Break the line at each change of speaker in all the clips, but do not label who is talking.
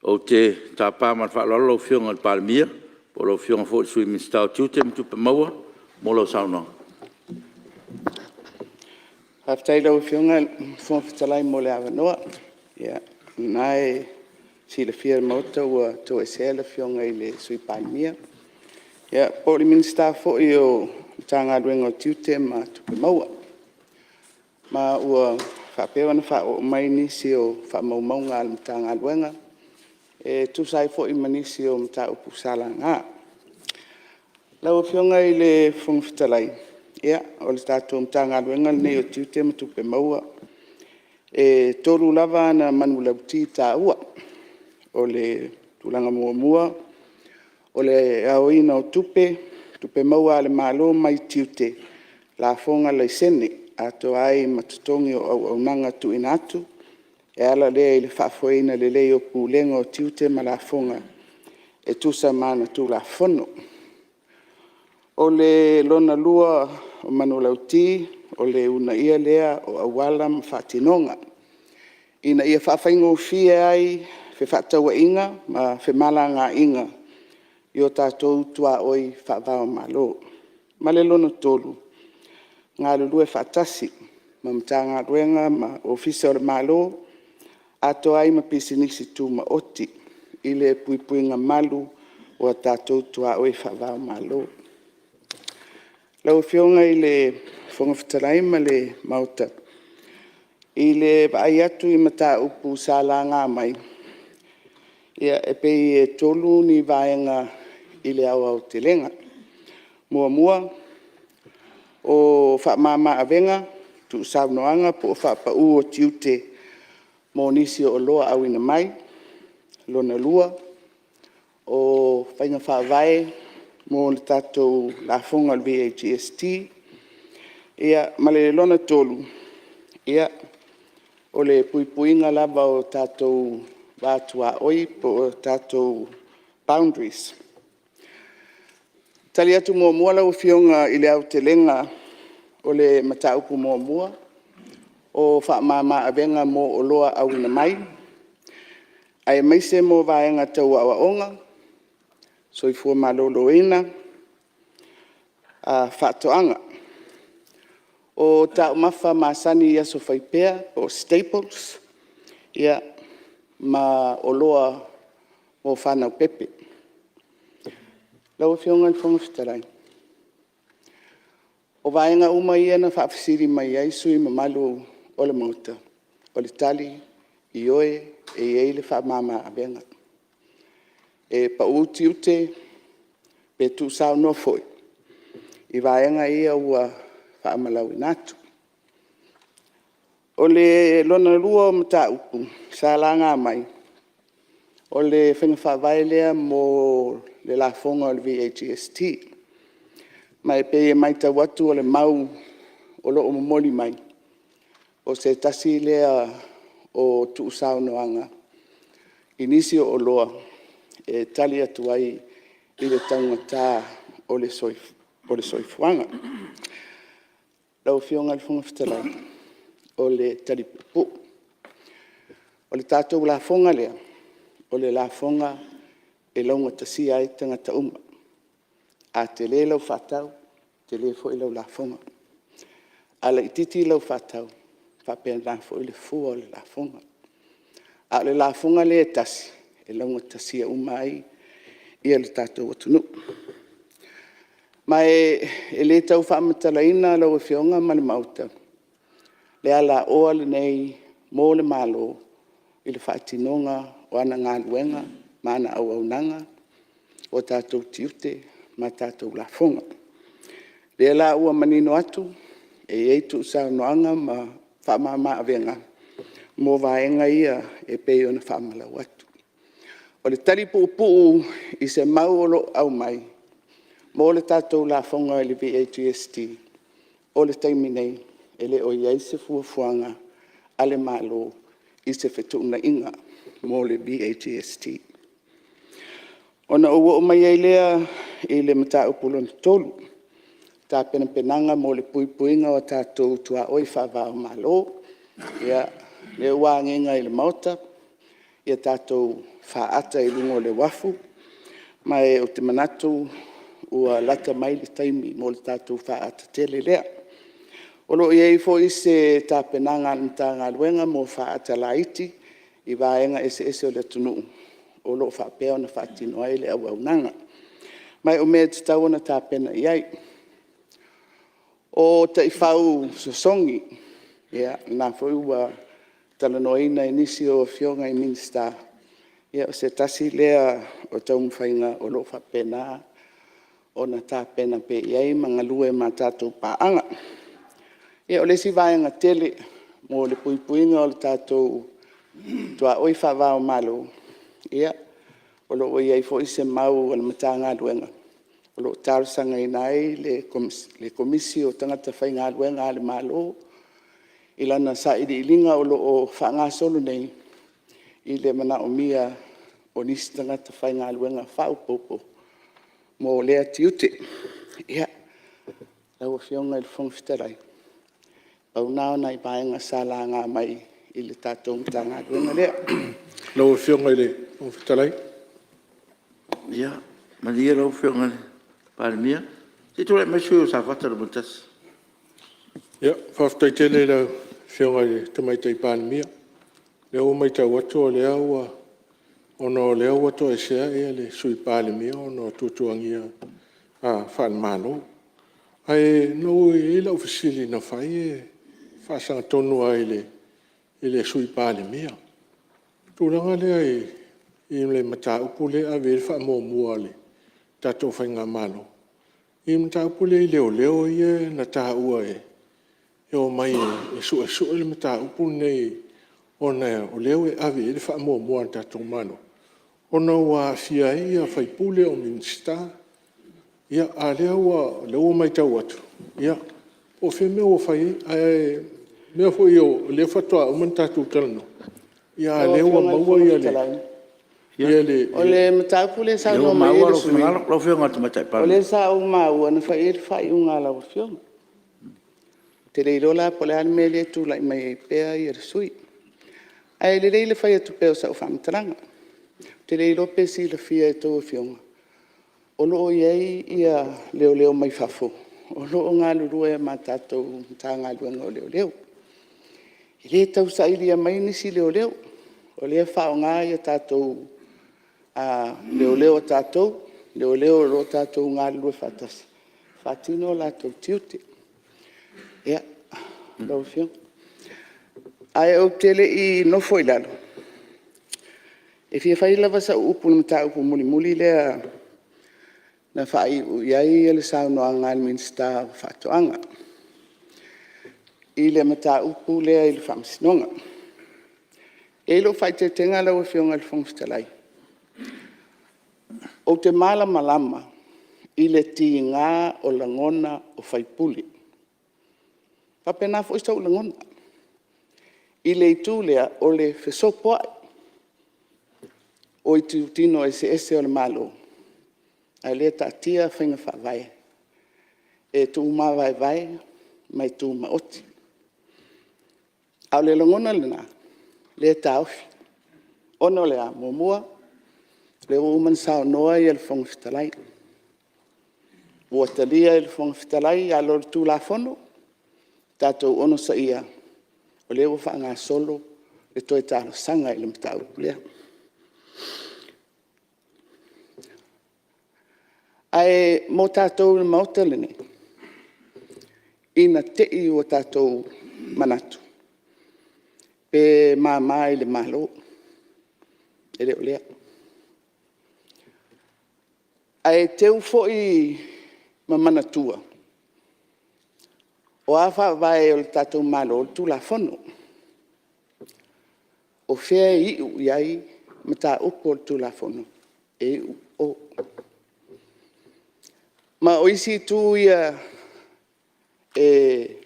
Ou te tapa ma le faaaloalo lau Afioga i le Palemia po o lau Afioga foi i le Sui Minisita o Tiute ma Tupe Maua mo lau saunoaga.
Faafetai i lau Afioga i le Fofoga Fetalai mo le avanoa. Ia, o lena e silafia e le Maota ua toesea le Afioga i le Sui Palemia po o le Minisita foi o le Matagaluega o Tiute ma Tupe Maua, ma ua faapea ona faaoo mai nisi o faamaumauga a le Matagaluega e tusa ai foi ma nisi o mataupu sa laga. Lau Afioga i le Fofoga Fetalai, ia, o le tatou Matagaluega lenei o Tiute ma Tupe Maua, e 3 lava ana manulauti taua. O le tulaga muamua, o le aoina o tupe maua a le Malo mai tiute, lafoga, laisene, atoa ai ma totogi o auaunaga tuuina atu e ala lea i le faafoeina lelei o Pulega o Tiute ma Lafoga e tusa ma ana Tulafono. O le lona lua o manulauti, o le uunaia lea o auala ma faatinoga ina ia faafaigofie ai fefaatauaiga ma femalagaaiga i o tatou tuaoi faava-o-Malo. Ma le lona tolu, galulue faatasi ma Matagaluega ma Ofisa o le Malo atoa ai ma pisinisi tumaoti i le puipuiga malu o a tatou tuaoi faava-o-Malo. Lau Afioga i le Fofoga Fetalai ma le Maota, i le vaai atu i mataupu sa laga mai, e pei e 3 ni vaega i le aoaotelega. Muamua, o faamama-avega, tuusaunoaga po o faapau o tiute mo nisi o oloa auina mai. Lona lua, o faiga faavae mo le tatou lafoga o le VAGST. Ia ma le lona tolu, o le puipuiga lava o tatou va tuaoi po o tatou boundaries. E tali atu muamua lau Afioga i le aotelega o le mataupu muamua, o faamama-avega mo oloa auina mai, aemaise mo vaega tau aoaoga, soifua maloloina, faatoaga. O taumafa masani i aso fai pea po o staples ma oloa mo fanau pepe. Lau Afioga i le Fofoga Fetalai, o vaega uma ia na faafesili mai ai sui usufono mamalu o le Maota, o le tali, ioe, e i ai le faamama-avega. E pau tiute pe tuusaunoa foi i vaega ia ua faamalauina atu. O le lona lua o mataupu sa laga mai, o le faiga faavae lea mo le lafoga o le VAGST. Ma e pei e matau atu o le mau o lo o momoli mai, o se tasi lea o tuusaunoaga i nisi o oloa e tali atu ai i le taugata o le soifuaga. Lau Afioga i le Fofoga Fetalai, o le tali puupuu, o le tatou lafoga lea, o le lafoga e laugatasia ai tagata uma. A tele lau faatau, tele foi lau lafoga. A laitiiti lau faatau, e faapena foi le fua o le lafoga. A o le lafoga lea e tasi, e laugatasia uma ai le tatou atunuu. Ma e le tau faamatalaina lau Afioga ma le Maota le alaoa lenei mo le Malo i le faatinoga o ana galuega ma ana auaunaga, o tatou tiute ma tatou lafoga. O lea la ua manino atu, e i ai tuusaunoaga ma faamama-avega mo vaega ia e pei ona faamalau atu. O le tali puupuu i se mau o lo o aumai mo le tatou lafoga i le VAGST, o le taimi nei, e le o i ai se fuafuaga a le Malo i se fetuunaiga mo le VAGST. Ona ou oo mai ai lea i le mataupu lona tolu, tapenapenaga mo le puipuiga o tatou tuaoi faava-o-Malo. Ia, o lea ua agiga i le Maota tatou faata i luga o le uafu, ma ou te manatu ua lata mai le taimi mo le tatou faata tele lea. O lo o i ai foi se tapenaga a le Matagaluega mo faata laiti i vaega eseese o le atunuu o lo o faapea ona faatino ai le auaunaga. Ma o mea e tatau ona tapena i ai. O taifau sosogi, o lena foi ua talanoaina e nisi o Afioga i Minisita, o se tasi lea o taumafaiga o lo o faapena ona tapena pea i ai ma galue ma tatou paaga. Ia, o le isi vaega tele mo le puipuiga o le tatou tuaoi faava-o-Malo, o lo o i ai foi se mau a le Matagaluega o lo o talosagaina ai le Komisi o Tagata Faigaluega a le Malo i lana sailiiliga o lo o faagasolo nei i le manaomia o nisi tagata faigaluega faaopoopo mo lea tiute. Ia, lau Afioga i le Fofoga Fetalai, pau na o nai vaega sa laga mai i le tatou Matagaluega lea.
Lau Afioga i le Fofoga Fetalai…
Ia, malie lau Afioga i le Palemia. Se i tulai mai le sui usufono mo Safata 1.
Faafetai tele i lau Afioga i le Tamaitai Palemia. O lea ua maitau atu ona o lea ua toesea le Sui Palemia ona o tuatuagia faale-Malo. Ae na ua i ai lau fesili na fai e faasaga tonu lava i le Sui Palemia. O le tulaga lea i le mataupu lea e ave i ai le faamuamua a le tatou faigamalo i le mataupu lea i leoleo ia na taua e omai e suesue le mataupu lenei ona o lea ua ave i ai le faamuamua a le tatou Malo ona ua aafia ai sui usufono, o Minisita. A o lea ua maitau atu, po o fea le mea ua fai ai, a o mea foi o lea faatoa uma ona tatou talanoa, a o lea ua maua le…
Lau Afioga i le Fofoga Fetalai, o le mataupu lea e saunoa mai ai le sui usufono, o lea sa ou maua na fai i ai le faaiuga a lau Afioga. Ou te le iloa la po o le a le mea lea e tulai mai ai pea le sui usufono. Ae lelei le fai atu pea o sau faamatalaga. Ou te le iloa pe silafia e a outou Afioga, o lo o i ai leoleo mai fafo o lo o galulue ma tatou Matagaluega o Leoleo. E le tausailia maia nisi leoleo, o lea e faaaoga tatou leoleo a tatou, leoleo o lo o tatou galulue faatasi e faatino o latou tiute. Ia, lau Afioga. Ae ou te le i nofo i lalo, e fia fai lava sau upu i le mataupu mulimuli lea na faaiu i ai le saunoaga a le Minisita o Faatoaga i le mataupu lea i le Faamasinoga. E i ai lou faaeteetega lau Afioga i le Fofoga Fetalai, ou te malamalama i le tiga o lagona o sui usufono. E faapena foi sou lagona i le itu lea o le fesopoai o itutino eseese o le Malo, a o lea e taatia faiga faavae e tumavaevae ma e tumaoti. A o le lagona lena o lea e taofi, ona o le a? Muamua, o lea ua uma ona saunoa le Fofoga Fetalai, ua talia e le Fofoga Fetalai i ala o le Tulafono, tatou onosaia o lea ua faagasolo le toe talosaga i le mataupu lea. Ae mo tatou o le Maota lenei, ina te i ua tatou manatu pe mama i le Malo, e le o lea. Ae teu foi ma manatua, o a faavae o le tatou Malo? O le Tulafono. O fea e iu i ai mataupu o le Tulafono? E iu i o. Ma o isi itu ia e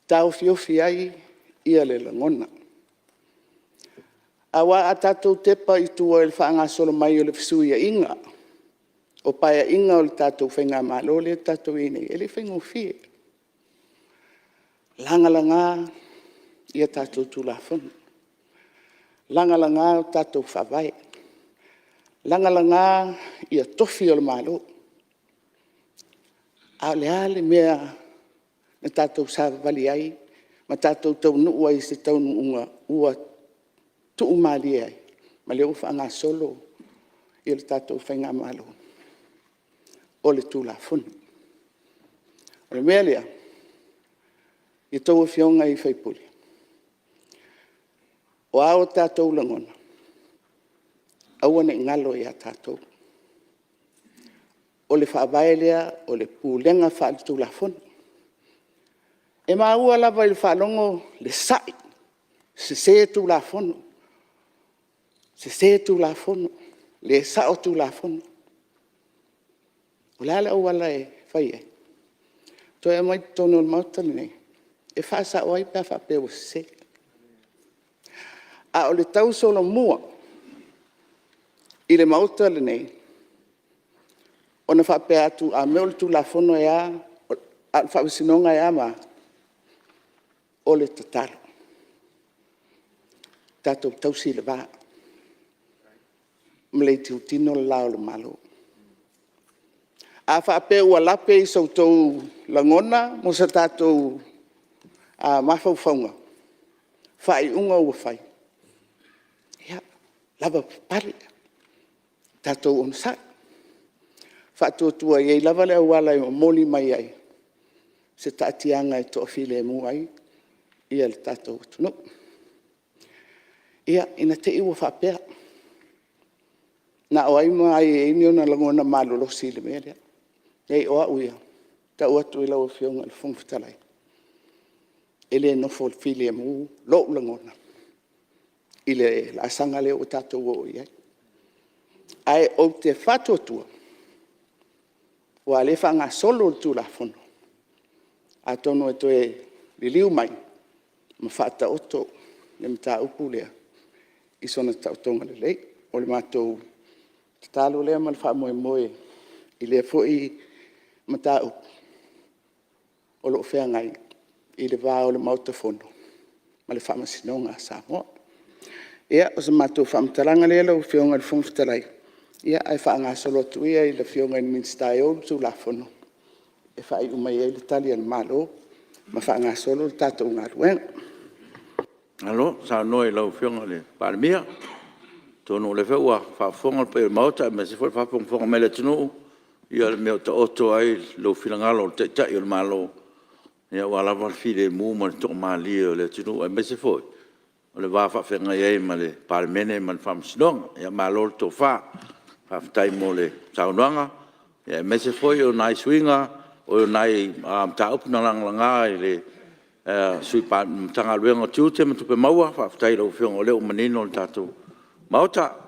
taofiofi ai le lagona. Aua a tatou tepa i tua i le faagasolo mai o le fesuiaiga o Paeaiga o le tatou faigamalo lea tatou te i ai nei, e le i faigofie, lagalaga tatou Tulafono. lagalaga o tatou Faavae, lagalaga tofi o le Malo. A o le a le mea na tatou savavali ai ma tatou taunuu ai i se taunuuga ua tuumalie ai, ma lea ua faagasolo le tatou faigamalo? O le Tulafono. O le mea lea i a outou Afioga i sui usufono, o a o tatou lagona, aua ne i galo ia tatou, o le Faavae lea o le Pulega Faale-Tulafono. E maua lava i le faalogo le sai, sese Tulafono, sese Tulafono, le sao Tulafono. O le a le auala e fai ai? Toe aumai i totonu o le Maota lenei e faasao ai pe a faapea ua sese. A o le tausolomua i le Maota lenei ona faapea atu a mea o le Tulafono e a, a o le Faamasinoga e a ma a? O le tatalo, tatou tausi le va ma le itutino le la o le Malo. A faapea ua lape i so outou lagona ma so tatou mafaufauga faaiuga ua fai, ia lavapapale, tatou onosai, faatuatua e i ai lava le auala e momoli mai ai se taatiaga e toafilemu ai le tatou atunuu. Ia, ina ne i te i ua faapea, na o ai ma ai e i ai ni ona lagona malolosi i le mea lea. Leai, o au ia, e tau atu i lau Afioga i le Fofoga Fetalai, e le nofo filemu lou lagona i le laasaga lea ua tatou oo i ai. Ae ou te faatuatua, aua o lea e faagasolo le Tulafono, atonu e toe liliu mai ma faataoto le mataupu lea i sona taotoga lelei. O le matou tatalo lea ma le faamoemoe i lea foi mataupu o lo o feagai i le va o le Maota Fono ma le Faamasinoga a Samoa. Ia, o se matou faamatalaga lea lau Afioga i le Fofoga Fetalai, ae faagasolo atu ia i le Afioga i le Minisita e ou le Tulafono e faaiu mai ai le Tali a le Malo ma faagasolo le tatou galuega. Malo saunoa i lau Afioga i le Palemia. Atonu o lea foi ua faafofoga le paia o le Maota aemaise foi le faafogafoga mai a le atunuu i le mea o taoto ai lou finagalo o le Taitai o le Malo aua lava le filemu ma le toamalie o le atunuu, aemaise foi o le va faafeagai ai ma le Palemene ma le Faamasinoga. Ia malo le tofa, faafetai mo le saunoaga aemaise foi o nai mataupu na lagalaga i le Matagaluega o Tiute ma Tupe Maua. Faafetai i lau Afioga o lea ua manino le tatou Maota.